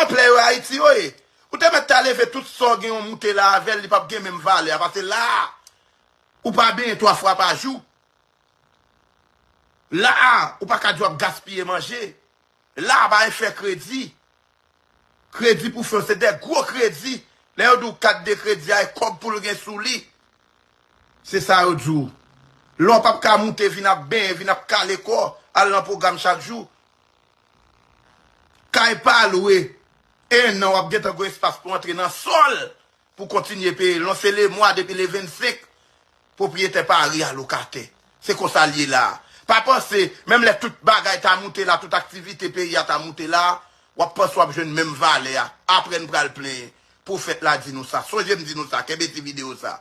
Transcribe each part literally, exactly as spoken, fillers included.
Anplè yo Ayiti yo ye. Ou te mèt ta leve tout sa w gen yon moute la avè l, li p ap gen menm valè a. Paske la a, ou pa benyen twa fwa pa jou. La a, ou pa ka di w ap gaspiye manje. La a, pa gen fè kredi. Kredi pou fè, se de gwo kredi. Lè yo di w kat de kredi a, e kòb pou l gen sou li. Se sa yo di w. Lè w p ap ka moute, vin ap benyen, vin ap kale kò, al nan pwogram chak jou. Kay pa lwe. En an, w ap gentan gen espas pou antre nan sòl pou kontinye peye. Lè se le mwa depi le vennsenk, pwopriyetè pa reyalokatè. Se konsa l ye la a. Pa panse, menm lè tout bagay ta moute la, tout aktivite peyi a ta moute la, w ap panse w ap jwenn menm valè a. Apre n pral plenyen. Pwofèt la di nou sa. Sonje m di nou sa. Kenbe ti videyo sa.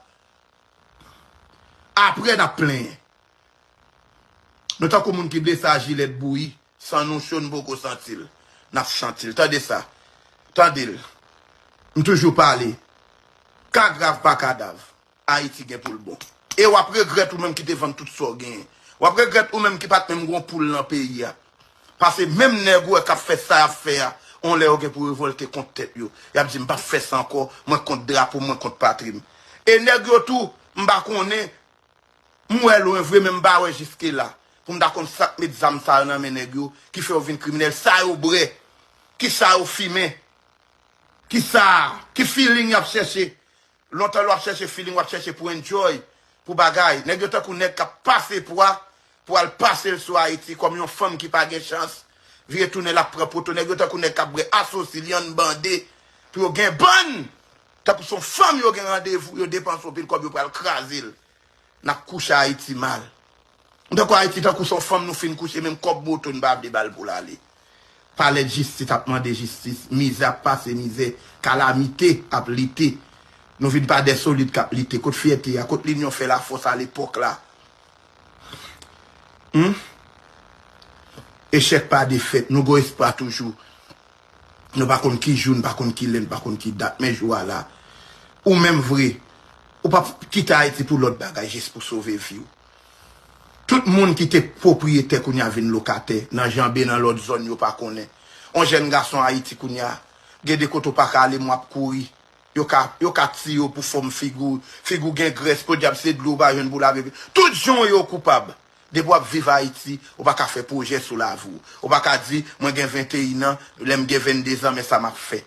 Apre n ap plenyen. Nou tankou moun ki blese a jilèt bouyi, san nou cho, n poko santi l. N ap santi l. Tande sa. Tande l. M toujou pale. Ka grav pa kadav. Ayiti gen pou l bon. E w ap regrèt ou menm ki te vann tout sa w genyen. W ap regrèt ou menm ki pa t menm gon poul nan peyi a. Paske menm nèg ou wè k ap fè sa y ap fè a, on lè yo gen pou revòlte kont tèt yo. Y ap di, "M p ap fè sa ankò, mwen kont drapo m, mwen kont patri m." E nèg yo tou, m pa konnen, m wè lwen vre, men m pa wè jiske la. Pou m ta konn sa k met zam sa yo nan men nèg yo, ki fè yo vin kriminèl, sa yo bwè, ki sa yo fimen, ki sa, ki feeling y ap chèche. Lontan lè w ap chèche feeling, w ap chèche pou enjoy, pou bagay. Nèg yo tankou nèg k ap pase pwa, pou al pase l sou Ayiti kòm yon fanm ki pa gen chans. Vire tounen l ap pran poto. Nèg yo tankou nèg k ap bwè asosi, lyann bande, pou yo gen bann. Tankou se yon fanm yo gen randevou, yo depanse yon pil kòb, yo pral kraze l. N ap kouche Ayiti mal. Tankou Ayiti, tankou se yon fanm nou fin kouche, menm kòb moto n pa vle ba l pou l ale. Palè jistis ap mande jistis, mizè ap pase mizè, kalamite ap lite. Nou vin pa de solid k ap lite. Kot fyète a, kot linyon fè lafòs a lepòk la? Humm? Echèk pa defèt, nou gon espwa toujou. Nou pa konn ki jou, nou pa konn ki lè, nou pa konn ki dat, men jou a la. Ou menm vre, ou p ap kite Ayiti pou lòt bagay, jis pou sove vi w. Tout moun ki te pwopriyetè kounye a vin lokatè, nan janbe, nan lòt zòn yo pa konnen. On jèn gason Ayiti kounye a, gen de kote w pa ka ale, men w ap kouri. Yo ka, yo ka tiye w pou fòm figi w, figi w gen grès, podyab se dlo w pa jwenn pou w lave. Tout jan w ye w koupab. Depi w ap viv Ayiti, ou pa ka fè pwojè sou lavi w. Ou pa ka di, mwen gen venteyen an, lè m gen venndezan, men sa m ap fè.